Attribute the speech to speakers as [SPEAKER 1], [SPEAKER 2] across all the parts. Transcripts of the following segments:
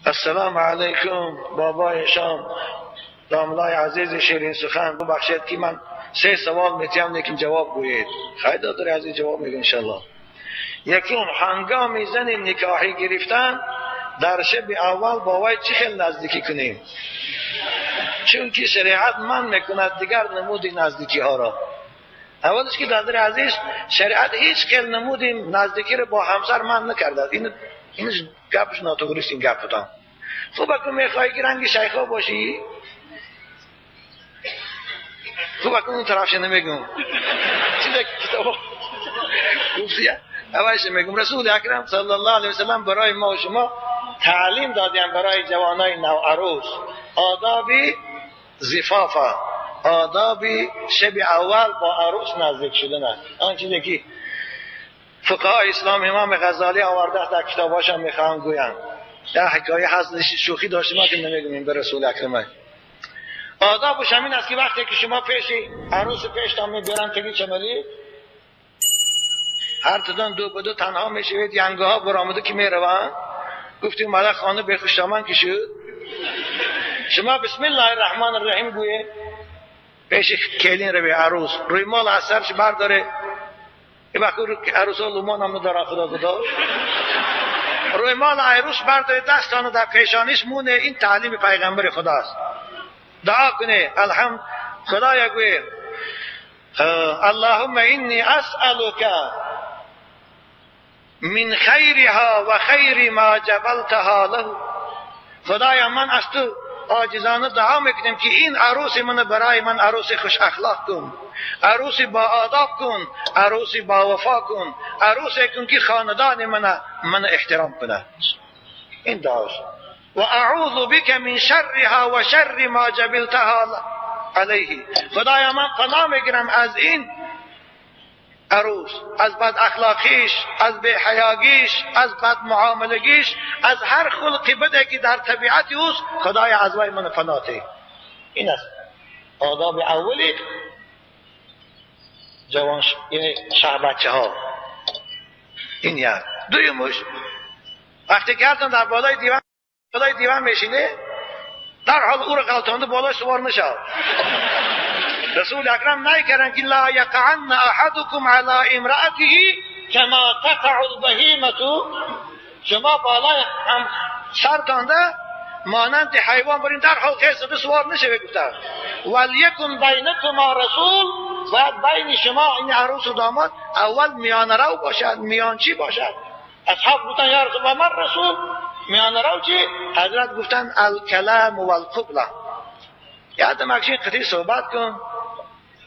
[SPEAKER 1] السلام علیکم بابای شام، داملای عزیز شیرین سخن، ببخشید که من سه سوال میتیم لیکن جواب گویید. خیلی دادر عزیز جواب میگه انشالله. یکم، هنگام زن نکاحی گرفتن در شب اول با وی چه خیلی نزدیکی کنیم؟ چون که شریعت من میکند دیگر نمود نزدیکی ها را. اولش که دادر عزیز شریعت هیچ خیلی نمود نزدیکی را با همسر من نکرده. این گپش ناتوریست، این گپ بودم. خوب اکن میخوایی که رنگ شیخا باشی، خوب اکن اون طرفش نمیگم چیزی که کتاب گفتی اولش میگم. رسول اکرم صلی الله علیه وسلم برای ما و شما تعلیم دادیم برای جوانای نوعروس آداب زفاف، آداب شب اول با عروس نزدیک شدن. آن چیزی که فقهای اسلام امام غزالی آورده در کتاباش هم میخوام گویم. در حکایه هست شوخی داشتیم که نمیگم به رسول اکرم. آدابش همین است که وقتی که شما پیش عروس پیشتان میبرن تگی چملی، هر تدان دو به دو تنها میشوید، ینگه ها برآمده که میروند. گفتیم ملک خانه به خوشدامن که شد، شما بسم الله الرحمن الرحیم گویه پیش کلین رو به عروس، روی مال از سرش برداره. این وقت عروس ها لومان هم ندارن، خدا خدا. روی مال عروس برداره، دستانو در پیشانیش مونه. این تعلیم پیغمبر خداست. دعا کنه الحمد خدایا گویه اللهم انی اسألک من خیرها و خیر ما جبلتها له. خدایا من از تو عاجزانه دعا میکنم که این عروس من برای من عروس خوش اخلاق کن، عروس با آداب کن، عروس با وفا کن، عروس کن که خاندان من احترام کنه. این دعاست. و اعوذ بک من شرها و شر ما جبلتها علیه. خدایا من پناه میگیرم از این عروس، از بد اخلاقیش، از بی‌حیاگیش، از بد معاملگیش، از هر خلقی بده که در طبیعت اوست. خدایا از وی من پناه ده. این است آداب اولی جوان، یعنی شهر بچه ها. این یک. دویمش وقتی که هرتون در بالای دیوان میشینه، در حال او را غلطانده بالای سوار نشد. رسول اکرم نکردن که لا یقعن احدکم علی امرأته کما تقع البهیمة. شما بالای هم سرتانده مانند حیوان برین در حال خیلی سوار نشه. گفتن ولیکن بینکما رسول، باید بین شما این عروس و داماد اول میانه رو باشد، میانچی باشد. اصحاب گفتن یا رسول الله من رسول، میانه رو چی؟ حضرت گفتن الکلام والقبله. یاد مکشین قطعی صحبت کن،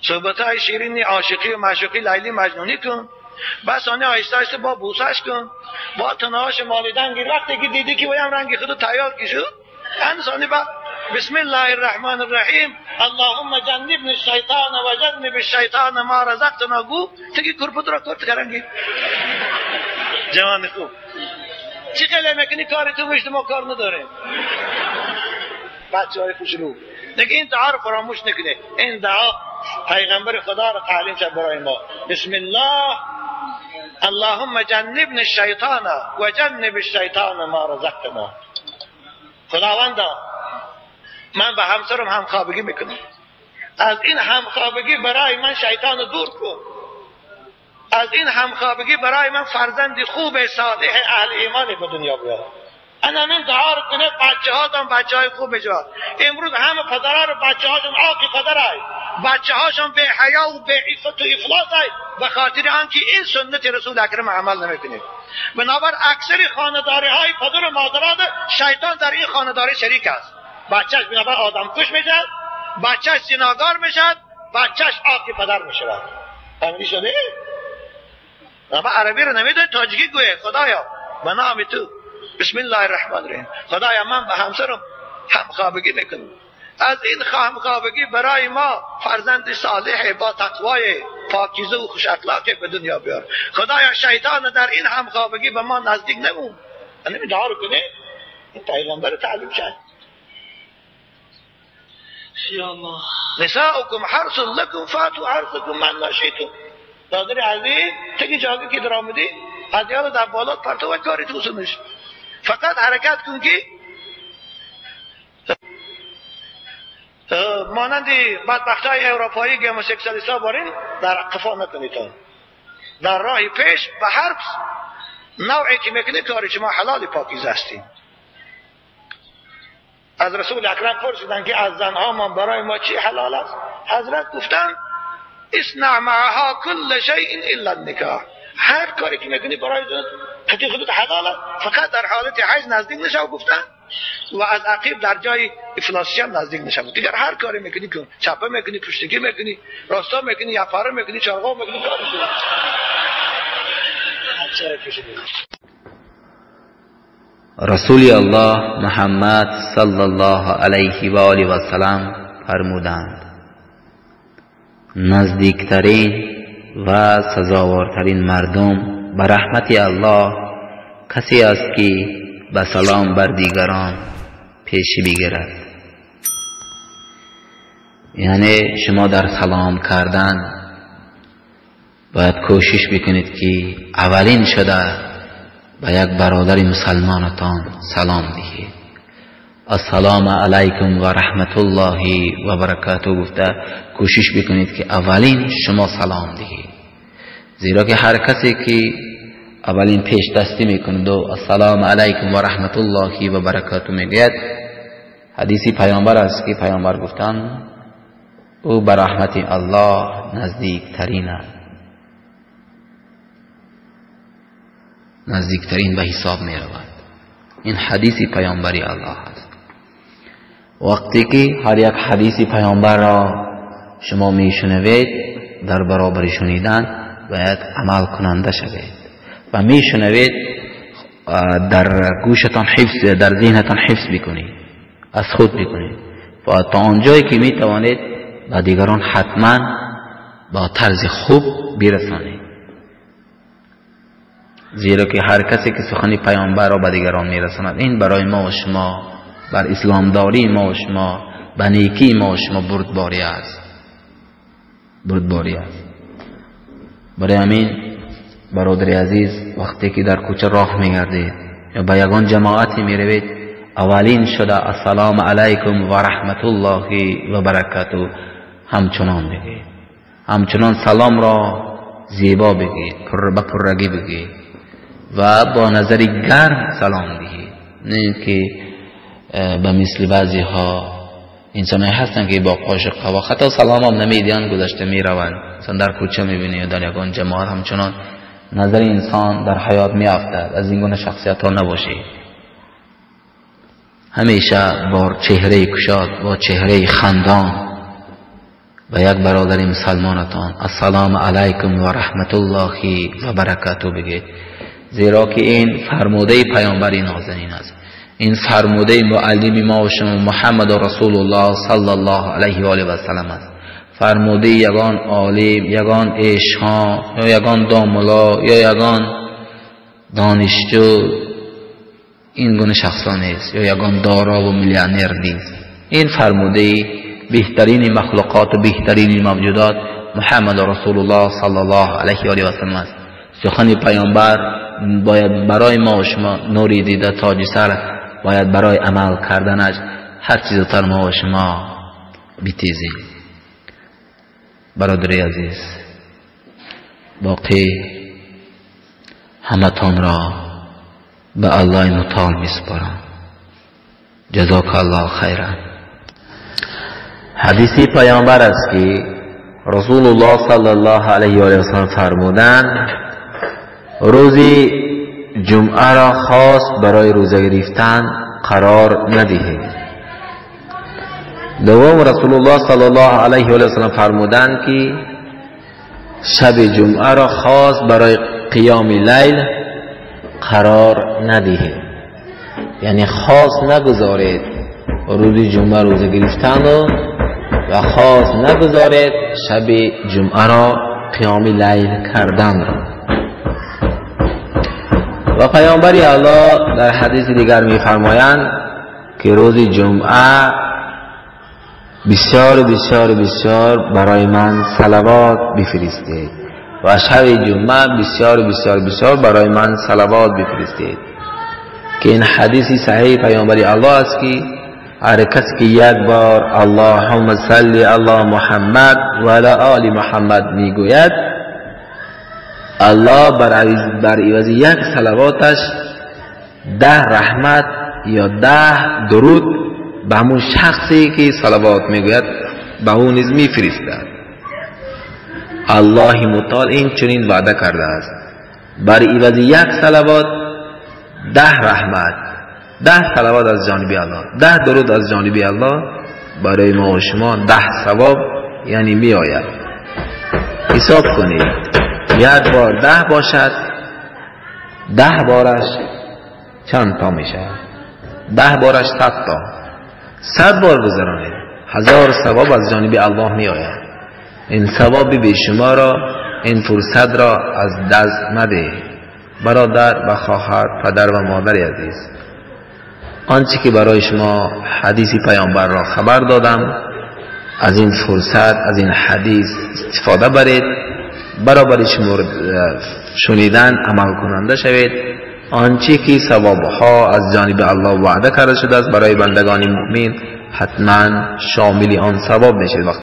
[SPEAKER 1] صحبت های شیرینی عاشقی و معشوقی لیلی مجنونی کن، بس آنه آهسته آهسته با بوسش کن، با تنهاش مالیدن گیر. وقتی که دیدی که بایم رنگ خودو تیار کی شد، انسانی با بسم الله الرحمن الرحیم اللهم جنبنی الشیطان و جنب الشیطان ما رزقتنا گو تگی کرپت را کرد کرنگی. جوان خوب چی خیلی میکنی کاری تو مشت ما کار نداریم. بچه های خوشرو دیگه این دعا رو فراموش نکنه. این دعا پیغمبر خدا رو تعلیم شد برای ما. بسم الله اللهم جنبنی الشیطان و جنب الشیطان ما رزقتنا. خداوندا من به همسرم همخوابگی میکنم، از این همخوابگی برای من شیطان دور کن، از این همخوابگی برای من فرزند خوب صالح اهل ایمان به دنیا بیار. انا من دعا رو کنه بچه هاتون بچه های خوب بجواد. امروز همه پدرها رو بچه هاشون عاقی پدرهای، بچه هاشون به حیا و به عفت و افلاس های، به خاطر آنکه این سنت رسول اکرم عمل نمیکنه. بنابر اکثر خانه‌داری های پدر و مادران شیطان در این خانه‌داری شریک است. بچهش بنابر آدم کش میشد، بچهش زناکار میشد، بچهش عاقی پدر میشود. فهمیدی شده؟ اما عربی رو نمیدونی تاجیکی گویه. خدایا به نام تو بسم الله الرحمن الرحیم خدایا من به همسرم همخوابگی میکنم، از این همخوابگی برای ما فرزند صالح با تقوای پاکیزه و خوش اخلاق به دنیا بیار. خدایا شیطان در این همخوابگی به ما نزدیک نمون. این دعا رو کنه، این پیغمبر تعلیم شد.
[SPEAKER 2] یا الله
[SPEAKER 1] نساؤکم حرث لکم فاتوا حرثکم من شئتم. دادر عزیز تگی جاگه که در آمدی از یاد در بالات پرتو و کاری تو سنش، فقط حرکت کن که مانند بدبختای اروپایی گموسکسوالیستا بارین در قفا نکنید. در راه پیش به هر نوعی که میکنید کاری شما حلال پاکیزه هستید. از رسول اکرم پرسیدن که از زنها من برای ما چی حلال است؟ حضرت گفتن اصنع معها کل شیء الا النکاح. هر کاری که میکنی برای خودت خودت حلال است، فقط در حالت حیض نزدیک نشو گفتن، و از عقیب در جای افلاسی هم نزدیک نشو. دیگر هر کاری میکنی کن، چپه میکنی، پشتگی میکنی، راستا میکنی، یپاره میکنی، چرغا میکنی، کار میکنی.
[SPEAKER 2] رسول الله محمد صلی الله علیه و آله و سلم فرمودند نزدیکترین و سزاوارترین مردم به رحمت الله کسی است که به سلام بر دیگران پیشی بگیرد. یعنی شما در سلام کردن باید کوشش بکنید که اولین شده به یک برادر مسلمانتان سلام دهید. السلام علیکم و رحمت الله و برکاته گفته کوشش بکنید که اولین شما سلام دهید، زیرا که هر کسی که اولین پیش دستی میکند و السلام علیکم و رحمت الله و برکاته میگوید، حدیثی پیامبر است که پیامبر گفتند او به رحمت الله نزدیکترین است، نزدیکترین به حساب می رود. این حدیث پیامبری الله است. وقتی که هر یک حدیث پیامبر را شما می شنوید، در برابر شنیدن باید عمل کننده شوید و می شنوید در گوشتان حفظ، در ذهنتان حفظ بکنید، از خود بکنید و تا آنجایی که می توانید به دیگران حتما با طرز خوب برسانید، زیرا که هر کسی که سخن پیامبر را به دیگران میرساند، این برای ما و شما، بر اسلامداری ما و شما، به نیکی ما و شما بردباری است، بردباری است. برای همین برادر عزیز، وقتی که در کوچه راه میگردید یا به یگان جماعتی میروید، اولین شده السلام علیکم و رحمت الله و برکاته همچنان بگید، همچنان سلام را زیبا بگید، به پررگی بگید و با نظر گرم سلام دهید. نه اینکه به مثل بعضی ها انسان های هستن که با قاشق و خطا سلام هم نمیدین، گذشته میروند. انسان در کوچه میبینی یا در یگان جماعت، همچنان نظر انسان در حیات میافتد. از این گونه شخصیت ها نباشید. همیشه با چهره کشاد، با چهره خندان به یک برادر مسلمانتان السلام علیکم و رحمت الله و برکاته بگید، زیرا که این فرموده پیامبر نازنین است، این فرموده معلم ما و شما محمد رسول الله صلی الله علیه و آله و سلم است. فرموده یگان عالم، یگان ایشان، یا یگان داملا، یا یگان دانشجو، این گونه شخصان نیست، یا یگان دارا و میلیونر نیست. این فرموده بهترین مخلوقات و بهترین موجودات محمد رسول الله صلی الله علیه و آله و سلم است. سخن پیامبر باید برای ما و شما نوری دیده تاج سر، باید برای عمل کردنش هر چیز زودتر ما و شما بتیزیم. برادر عزیز، باقی همتان را به الله متعال می سپارم. جزاک الله خیرا. حدیثی پیامبر است که رسول الله صلی الله علیه و آله و سلم فرمودند روزی جمعه را خاص برای روزه گرفتن قرار ندهید. دوم، رسول الله صلی الله علیه و آله و سلم فرمودند که شب جمعه را خاص برای قیام لیل قرار ندهید، یعنی خاص نگذارید روز جمعه روزه گرفتن و خاص نگذارید شب جمعه را قیام لیل کردن را. و پیامبر الله در حدیث دیگر می‌فرمایند که روز جمعه بسیار بسیار بسیار برای من صلوات بفرستید و شب جمعه بسیار بسیار بسیار برای من صلوات بفرستید، که این حدیث صحیح پیامبر الله است که هر کسی که یک بار اللهم صل علی محمد و علی آل محمد میگوید، الله بر عوض یک صلواتش 10 رحمت یا 10 درود به همون شخصی که صلوات میگوید به او نیز میفرستد. الله متعال این چنین وعده کرده است، بر عوض یک صلوات 10 رحمت، 10 صلوات از جانب الله، 10 درود از جانب الله برای ما و شما 10 ثواب یعنی می آید. حساب کنید یک بار 10 باشد، 10 بارش چند تا میشه؟ 10 بارش 100 تا. 100 بار گذرانید، 1000 ثواب از جانب الله می آید. این ثواب به شما را، این فرصت را از دست مده. برادر و خواهر، پدر و مادر عزیز، آنچه که برای شما حدیث پیامبر را خبر دادم، از این فرصت، از این حدیث استفاده برید، برابر شما شنیدن عمل کننده شوید. آنچه که ثوابها از جانب الله وعده کرده شده است برای بندگان مؤمن، حتما شامل آن ثواب میشید.